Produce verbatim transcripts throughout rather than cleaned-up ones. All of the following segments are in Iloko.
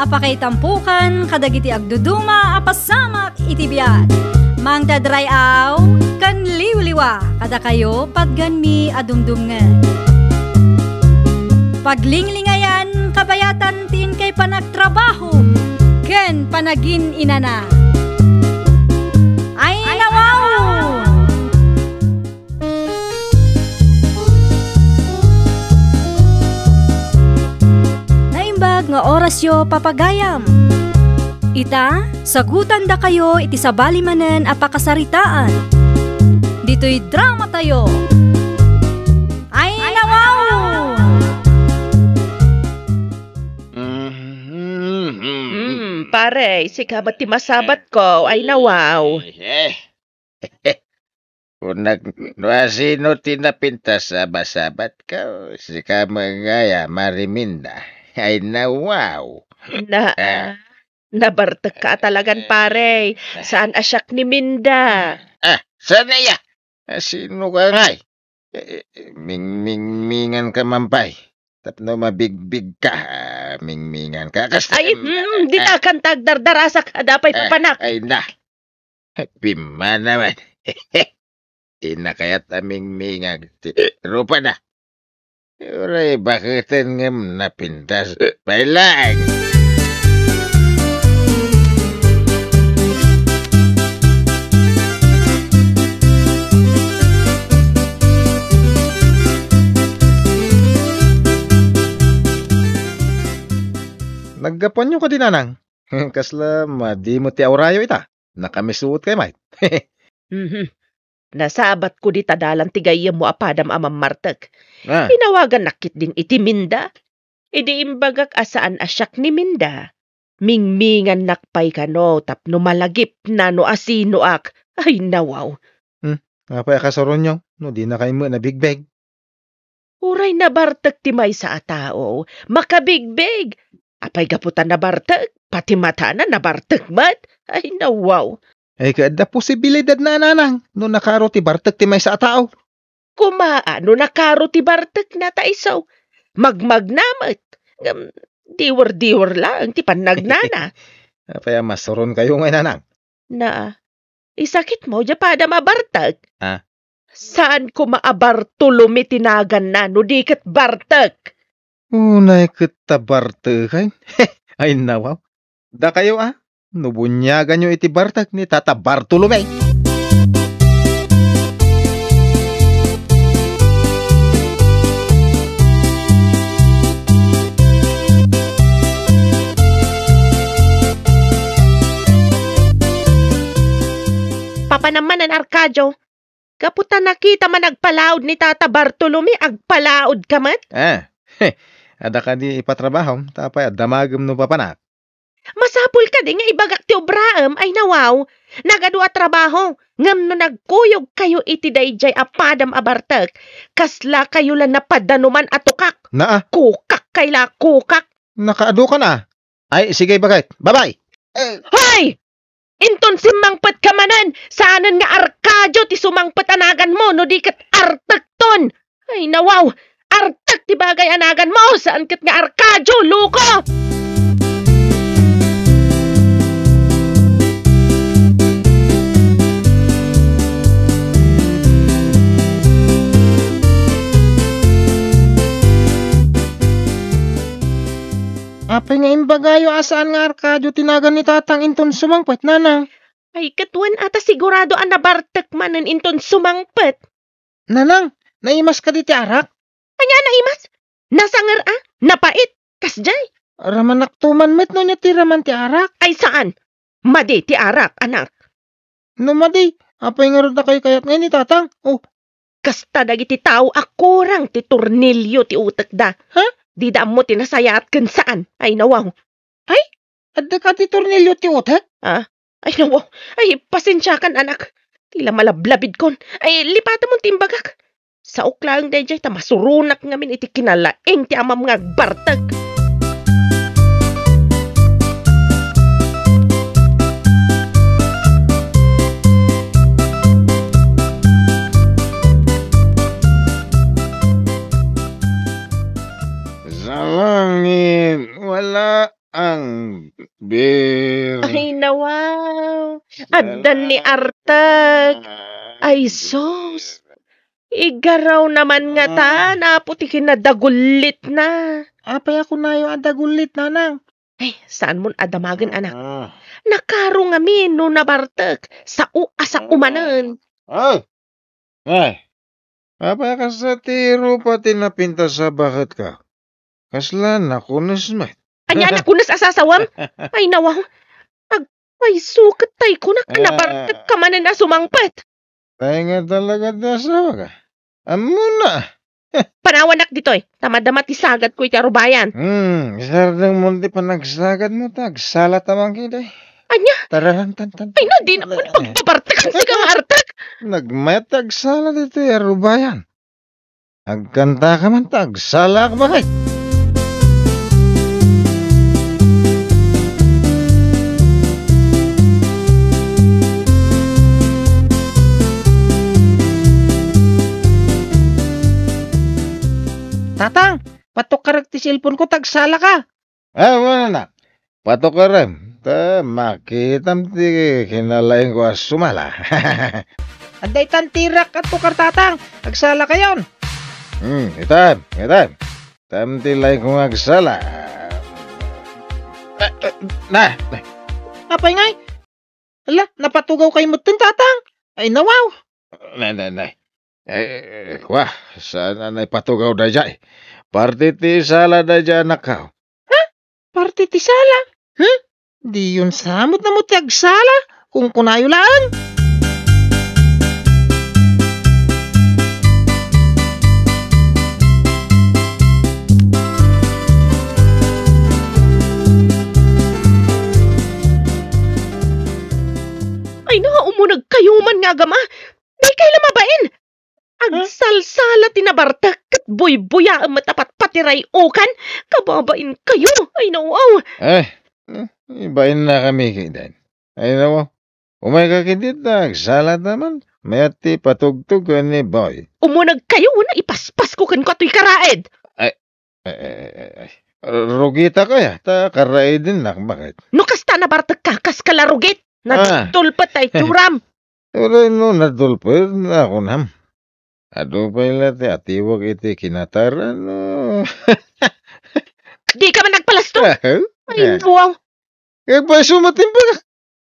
Pakaitampokan kadagiti agduduma a pasamak iti biag. Mangted ray-aw ken liwliwa kadakayo patganmi a dumdumngeg. Paglinglingayan kabayatan ti inkay panagtrabaho ken panagin-inana. Ay, nawaw! Naimbag nga orasyo, papagayam. Ita, sagutandakayo iti sabali manen a pakasaritaan. Ditoy dramatayo. Ay, nawaw! Mm, pare, sika met ti masabatko. Ay, nawaw. Eh. Kunak, no asino ti napintas a masabatko? Sika met ngay a, Mariminda. Ay, nawaw. Na, Ah. nabartek ka talagan, pare. Saan a siak ni Minda. Ah, saan aya? Asino ka ngay? Eh, eh, mingmingmingan ka man pay. Tapno mabigbig ka, ah, mingmingan ka. Kas-, Ay, em, mm, di ah, ta kan tagdardarasak, adda pay ah, papanak. Ay, na. Pimmanawen. Di na kayat a mingmingag ti rupa na. Uray baketen ngem napintas. Pailang! Naggapuanyo kadi, nanang? Kasla madi met ti aurayo ita. Nakamisuot kay met. Mhm. Nasabatko dita dalan ti gayyemmo a padam a mammartek. Ah. Inawagannak ketdin iti Minda. Idi imbagak a saan a siak ni Minda, mingmingannak pay kano tapno malagipna no asinoak. Ay, nawaw. Hmm, apay a kasuronyo no dinaka met nabigbeg? Uray nabartek ti maysa a tao, makabigbeg. Apay gapu ta nabartek, pati matana nabartek met? Ay, nawaw. Ay, ket adda posibilidad na, nanang, no nakaro ti bartek ti maysa a tao. Kumaa, no nakaro ti bartekna ta isu, magmagna met. Ngem diwer-diwer laeng ti pannagnana. Apay a masuronkayo ngay, nanang? Na, isakitmo, diay padam a bartek? Ah. Saan koma a Bartolome ti naganna, no di ket bartek? Unay ket ta barteken. Ay, nawaw. Dakayo, a, no buniaganyo iti bartek ni Tata Bartolome. Papanam manen, Arcadio. Gapu ta nakitam a nagpalaod ni Tata Bartolome, agpalaodka met? Ah, adda kadi ipatrabahom, ta apay a damagem no papanak? Masapul kadi nga ibagak ti obraem, ay nawaw. Nagadu a trabaho, ngem no nagkuyogkayo iti daydiay a padam a bartek, kaslakayo la napadanuman a tukak. Naa. Kukak kay la, kukak. Nakaadu kan a. Ay, sige, baket. Bye-bye. Eh. Hoy! Inton simmangpetka manen, saanen nga Arcadio ti sumangpet a naganmo no di ket artekton. Ay, nawaw! Artek ti bagay a naganmo, saan ket nga Arcadio, loko! Apay nga imbagayo a saan nga Arcadio ti nagan ni Tatang inton sumangpet, nanang? Ay, ket wen a ta sigurado a nabartek manen inton sumangpet. Nanang, naimas kadi ti arak? Ania naimas? Nasanger a, napait, kasdiay. Ramanakto man met no ania ti raman ti arak. Ay, saan? Madi ti arak, anak. No madi, apay ngarud dakayo kayat ngay ni Tatang? Oh. Kasta dagiti tao a kurang ti tornilio ti utekda. Ha? Dida ammo ti nasayaat ken saan. Ay, nawaw. Ay, adda kadi tornilio ti utek? Ah? Ay, nawaw. Ay, pasensiakan, anak. Ti la malablabidkon. Ay, lipatemon ti imbagak. Saok laeng daydiay ta masuronak ngamin iti kinalaing ti amam nga agbartek. Sa langit, wala ang Bir. Ay, nawaw. Addan ni Artek. Ay, sus. Igaraw naman nga ta, napo ti kinadagullitna. Apay a kunayo a dagullit, nanang? Ay, saan mon a damagen, anak? Ah. Nakaro ngamin no nabartek, sao a sao manen. Ay! Ay! Apay a kasta ti rupa ti napintas a baket ka? Kasla nakunes met. Ania a nakunes a sasawem? Ay, nawaw. Ag-, ay, suket tay kunak, nabartek ka manen a sumangpet. Tay nga talaga ti asawa ka. Ammona. Panawanak ditoy. Ta madama ti sagadko iti arubayan. Hmm, isardeng mo ti panagsagad mo, ta agsala ta man kidi. Ania? Tararan tan tan. Ay, na, di na pagbabartek, sika nga artek. Nagmayat ta agsala ditoy arubayan. Agkanta ka man ta agsala ka bakit? Tatang, patukarek ti cellphone ko, ta agsala ka. Ah, wala na. Patukarem, ta makitam ti kinalaing ko a sumala. Adda itan tirak a tukar, tatang. Agsala kayon. Hmm, itam, itam. Tam ti laing ko nga agsala. Ah, ah, na, na. Apay ngay? Ala, napatugaw kay metten, tatang. Ay, nawaw. Nay, nay, nay. Eh, eh, eh, wah, saan a naipatugaw dayjay? Parte ti sala dayjay, anak ko. Ha? Parte ti sala? Hmm? Diyon samot na mo ti agsala, kung kunayo laeng. Ay, na, umuneg kayo man nga agama. Dikay la mabain. Agsalsala ti nabartek, ket buybuyaem met a patpatiray-okan. Kababain kayo. Ay, nawaw. Eh, eh, ibain na kami kayden. Ay, nawaw. Umayka kadi ta agsala ta man. Mayat ti patugtog ken ni Boy. Umuneg kayo, na ipaspas ko ken katoy karaed. Ay, ay, ay, ay, ay. Rugita kaya, ta karaeden nak, bakit? No kasta nabartek ka, kas ka la rugit. Ah. Natulpet tay turam. Uray no nadulpet na kunam. Adu pay la ti atiwag iti kinataran, no? Di ka man nagpalasto? Ah, ay, ah. Wow. Kaya pa sumatimba ka.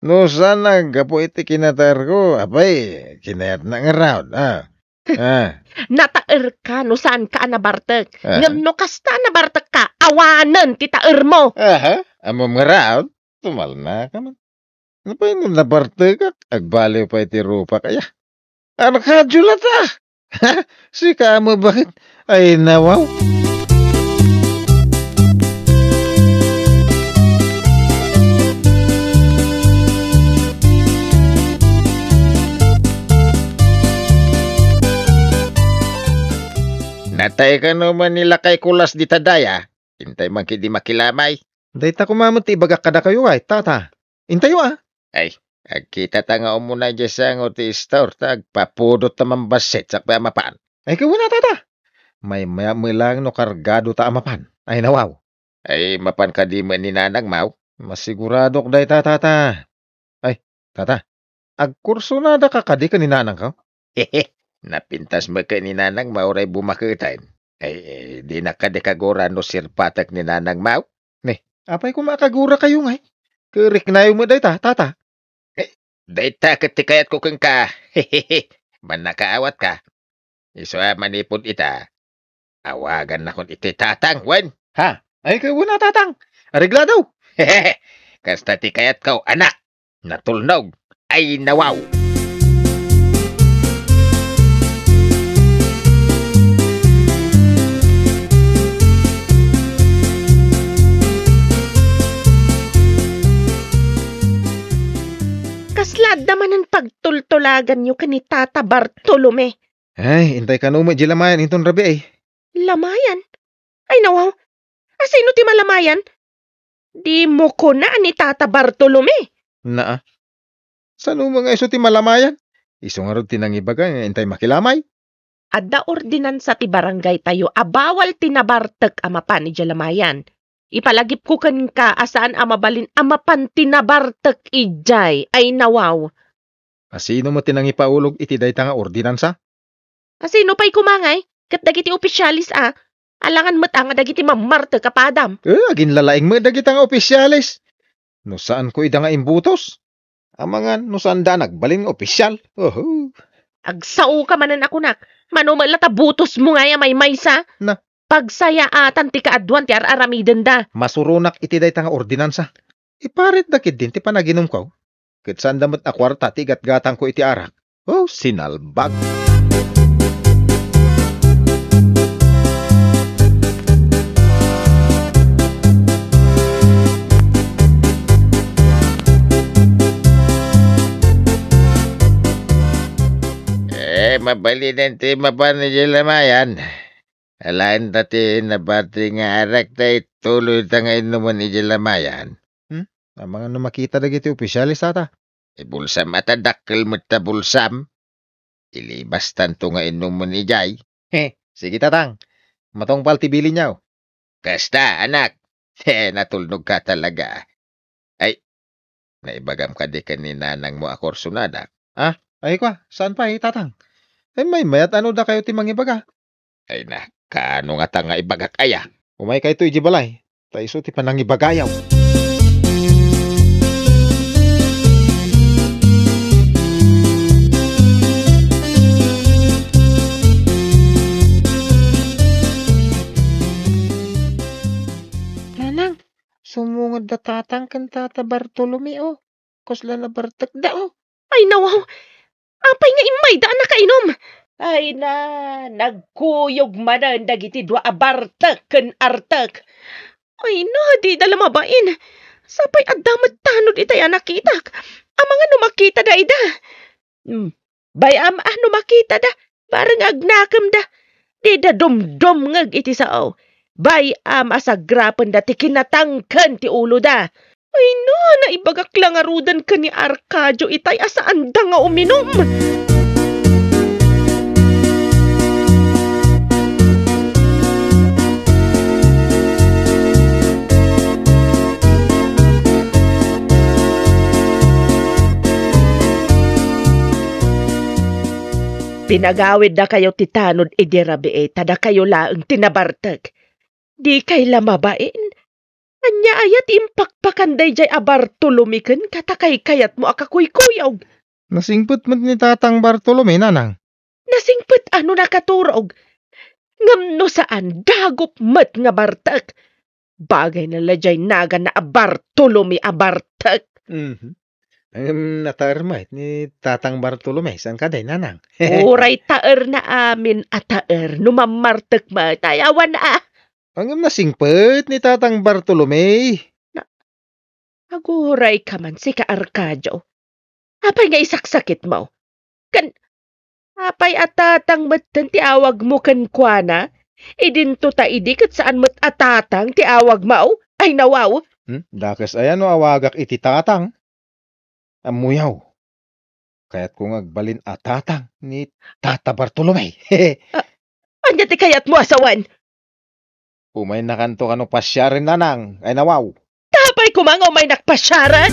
No saan naggapu iti kinatarko, apay, kinayat na nga raon, ah. Ah. Nataer ka no saan ka a nabartek. Ah. Ngem no kasta a nabartek ka, awanen ti taer mo. Aha, amom nga raon, tumalna ka man. Napay no nabartekak, agbaliw pay ti rupak, aya. Arkadyo lata! Sika a mabakit? Ay, nawaw! Natay kano man ni Lakay Kulas dita daya? Intay man kidi makilamay. Dayta koma met ti ibagak kadakayo, ay, tata. Intayo, a. Ay, agkitata nga umuna idiay sango ti istor ta agpapudot ta mambassit sakbay a mapan. Ay, kawena, tata. Maymaya met lang no kargado ta a mapan. Ay, nawaw. Ay, mapan kadi met ni nanang, maw? Masiguradok dayta, tata. Ay, tata. Agkursunada ka kadi ken ni nanangko? Napintas met ken ni nanang, maw, uray bumaketen. Ay, dinak kadi kagura no sirpatek ni nanang, maw? Ne, apay koma a kagura kayo ngay? Ket riknayo met dayta, tata. Eh, dayta ket ti kayatko kenka. Mannakaawat ka. Isu a manipud ita, awagannakon iti tatang, wen? Ha? Ay, kawena, tatang. Areglado. Kasta ti kayatko, anak. Natulnog. Ay, nawaw. Kasla adda manen pagtultulaganyo ken ni Tata Bartolome? Ay, intay kano met di lamayan inton rabii, ay. Lamayan? Ay, nawaw. Asino ti malamayan? Dimo kuna ni Tata Bartolome? Naa. Saan met nga isu ti malamayan? Isu ngarud ti nangibaga nga intay makilamay. Adda ordinansa ti barangay tayo a bawal ti nabartek a mapan idiay lamayan. Ipalagipko kenka a saan a mabalin a mapan ti nabartek idiay. Ay, nawaw. A sino met ti nangipaulog iti dayta nga ordinansa? A sino pay koma ngay? Ket dagiti opisyales a. Alangan met a nga dagiti mammartek a padam. Eh, aginlalaing met dagita nga opisyales. No saanko ida nga imbutos, amangan no saanda a nagbalin nga opisyal. Oho. Agsaoka manen a kunak. Mano met la ta butosmo ngay a maymaysa? Na. Pagsayaatan ti kaaduan ti ar-aramidenda. Masuronak iti dayta nga ordinansa. Iparitda ketdin ti panaginumko. Ket saanda met a kuarta ti igatgatangko iti arak. Oh, sinalbag! Eh, mabalinen ti mapan idiay lamayan. Alaen ta ti nabati nga arak ta ituloy ta nga inumen idiay lamayan. Hmm? Amangan no makita dagiti opisyales, tata. Ibulsam a ta dakkel met ta bulsam. Ilibastanto nga inumen idiay. He, sige, tatang. Matungpal ti bilinyo. Kasta, anak. He, natulnog ka talaga. Ay, naibagam kadi ken ni nanangmo a kursonadak? Ah, ay kwa, saan pay, tatang? Ay, maymayat ano dakayo ti mangibaga? Ay na, kaano ngata nga ibagak aya? Umaykayto idiay balay, ta isu ti panangibagayo. Nanang, sumunged da tatang ken tata Bartolomeo. Kasla nabartekda, oh. Ay, nawaw. Apay nga immayda a nakainum? Ay na, nagkuyog manen dagiti dua a bartek ken artek. Ay na, dida la mabain. Sapay adda met tanod itay a nakitak. Amangan no makitada ida. Hmm. Bay-am a no makitada, bareng agnakemda. Dida dumdumngeg iti sao. Bay-am a sagrapenda ti kinatangken ti uloda. Ay no, naibagak la ngaruden ken ni Arcadio itay a saanda nga uminum. Pinagawiddakayo ti tanod idi rabii, ta dakayo laeng ti nabartek. Dikay la mabain? Ania aya ti impakpakan daydiay a Bartolome kenka ta kaykayatmo a kakuykuyog? Nasingpet met ni Tatang Bartolome, nanang. Nasingpet a no nakaturog. Ngem no saan, dagop met nga bartek. Bagayna la diay naganna a Bartolome a bartek. Mhm. Ngem nataer met ni Tatang Bartolome, saan kadi, nanang? Uray taerna amin a taer no mammartek met. Ay, awan a. Ngem nasingpet ni Tatang Bartolome. Na, agurayka man, sika Arcadio. Apay nga isaksakitmo? Ken, apay a Tatang metten ti awagmo kenkuana? Idinto ta idi ket saan met a Tatang ti awagmo? Ay, nawaw! Hmm? Dakes aya no awagak iti Tatang? Ammoyo, kayatko nga agbalin a tatang ni Tata Bartolome. A-, ania ti kayatmo a sawen? Umaynakanto kano pasiaren, nanang. Ay, nawaw. Apay koma nga umaynak pasiaren?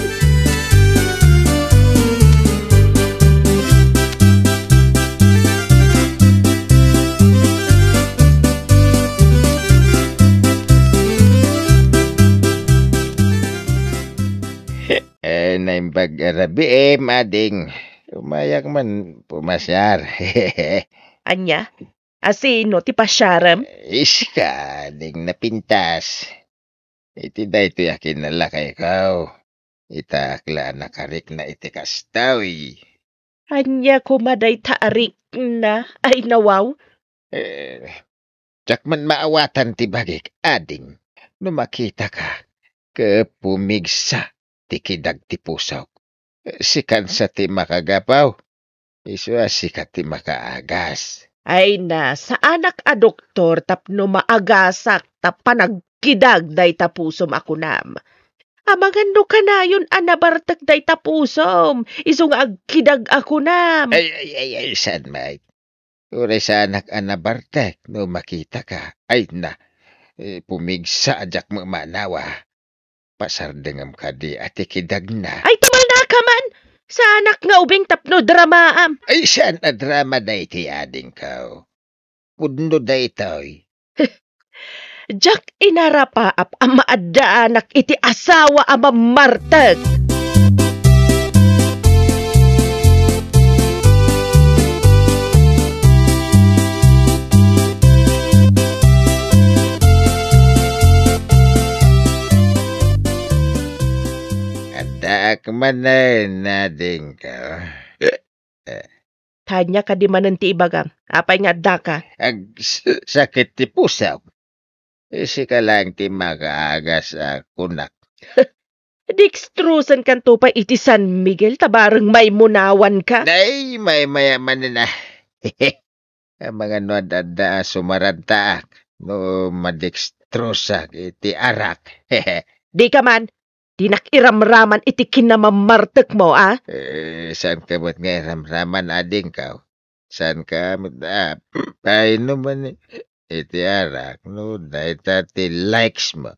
Eh, naimbag a rabii, eh, mading. Umayak man pumasiar. Ania? A sino ti pasiarem? Iska, ding napintas. Iti daytoy a kinalakayko, itak la a nakarikna iti kastoy. Ania koma dayta a rikna? Ay, nawaw. Eh, diak man maawatan ti bagik, ading, no makitaka ket pumigsa ti kidag ti pusok. Sikan sa ti makagapu, isu a sika ti makaagas. Ay na, saanak a doktor tapno maagasak ta panagkidag dayta pusom a kunam. Amangan no kanayon a nabartek dayta pusom, isu nga agkidag a kunam. Ay, ay, ay, ay, saan met? Uray saanak a nabartek no makitaka. Ay na, Eh, pumigsa a diak mamanawa. Pasardengem kadi a ti kidagna. Ay, tumalnaka man! Saanak nga ubing tapno dramaam. Ay, saan a drama daytoy, adingko? Pudno daytoy. Diak inarapaap a maaddaanak iti asawa a mammartek. Addaak manen, adingko. Ania kadi manen ti ibagam? Apay nga addaka? Ag-, s-, sakit ti pusok. Sika laeng ti makaagas a kunak. Dextrosan kanto pay iti San Miguel ta bareng maimunawanka? Ay, maymaya manen a. Amangan no ad-adda a sumarantaak no madextrosak iti arak. Dika man, dinak iramraman iti kinamammartekmo, a? Eh, saanka met nga iramraman, adingko? Saanka met a painuman iti arak no dayta ti likes mo?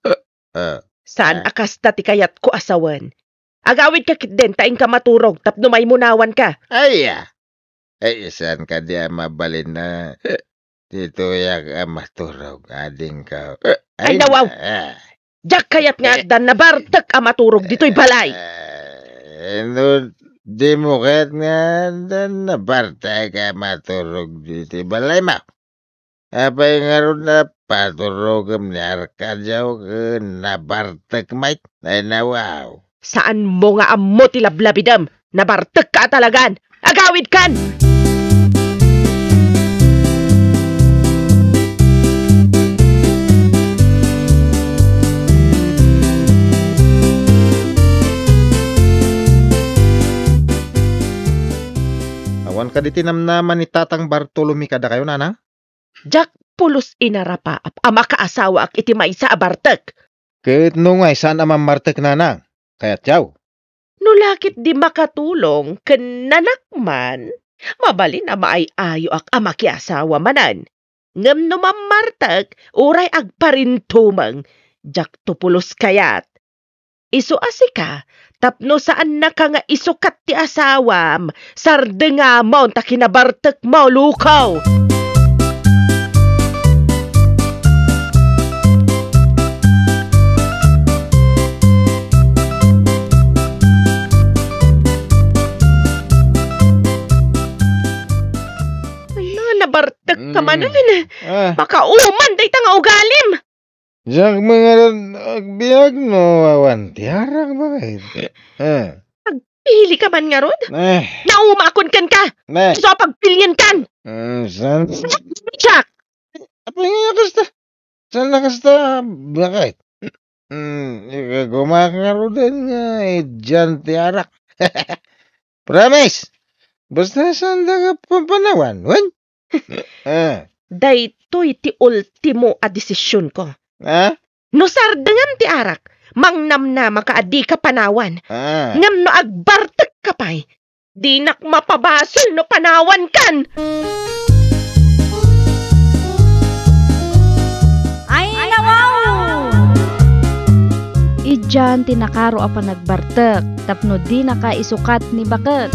Ah. Saan a kasta ti kayatko a sawen. Agawidka ketdin ta inka maturog tapno maimunawanka. Aya! Ay, saan kadi a mabalin a ditoyak a maturog, adingko? Ay, nawaw! Ah. Diak kayat nga addan nabartek a maturog ditoy balay. Eh, no dimo kayat nga addan nabartek a maturog ditoy balaymo? Apay ngarud a paturogem ni Arcadio ken nabartek met? Ay, nawaw. Saanmo nga ammo ti lablabidem. Nabartekka a talagan. Agawidkan! Awan kadi ti namnama ni Tatang Bartolome kadakayo, nanang? Diak pulos inarapaap a makaasawaak iti maysa a bartek. Ket no ngay, saan a mammartek, nanang? Kayatyaw? No la ketdi makatulong ken nanak man, mabalin a maay-ayoak a makiasawa manen. Ngem no mammartek, uray agparintumeng, diakto pulos kayat. Isu a sika, tapno saannaka nga isukat ti asawam, sardengamon ta kinabartekmo, lukaw! Ay, na, nabartek ka Mm. manen. Ah. Makauman dayta nga ugalim. Diak man ngarud agbiag no awan ti arak, baket? Eh. Agpili ka man ngarud? Eh. Naumakon kenka! Eh. Isu a pagpilienkan! Eh, saan? Siak! Apay nga kasta? Saan na kasta, baket? Hmm, ikagumak ngaruden nga idian ti arak. Promise! Basta saanda nga pampanawan, wen? Ah. Daytoy ti ultimo a desisionko. Ah? No sardengam ti arak, mangnamnamaka a dika panawan. Ah. Ngem no agbartekka pay, dinak mapabasol no panawankan. Ay, nawaw! Idian ti nakaro a panagbartek tapno dinaka isukat ni baket.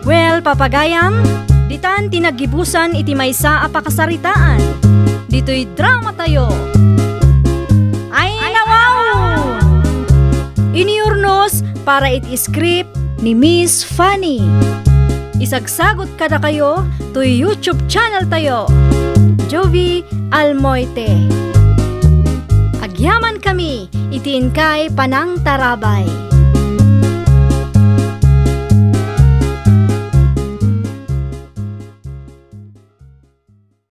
Well, papagayam, ditan ti naggibusan iti maysa a pakasaritaan. Ditoy dramatayo. Ay, nawaw! Iniurnos para iti script ni Miss Fanny. Isagsagut kadakayo toy YouTube channel tayo, Jovie Almoite. Agyamankami iti inkay panangtarabay.